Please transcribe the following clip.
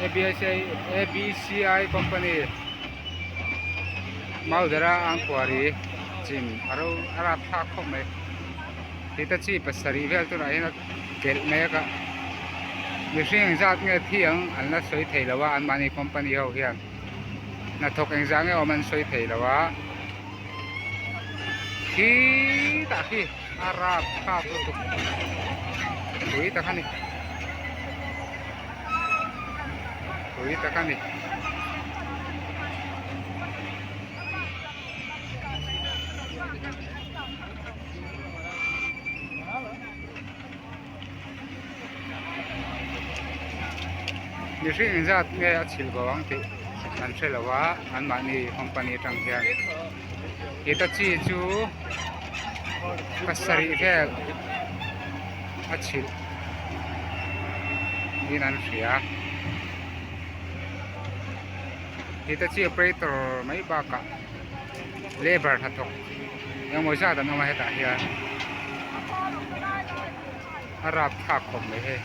ABCI company Maudara Angkuari chim a ro a rapthlak khawp mai Hitachi pasarih vel tunah hian a kelh mek a mihring engzat nge thi ang an la sawi thei lo a anmahni company ho hian hnathawk engzah nge awm an sawi thei lo a khitah khi a rapthlak lutuk pui tak a ni pui tak a ni. Mihring engzat nge a chhilh bo ang tih an hre lo a anmahni company atang hian Hitachi chu pasarih vel a chhilh niin an hria Hitachi operator mai bakah labour hnathawk engemaw zat an awm a hetah hian a rapthlak khawp mai hei.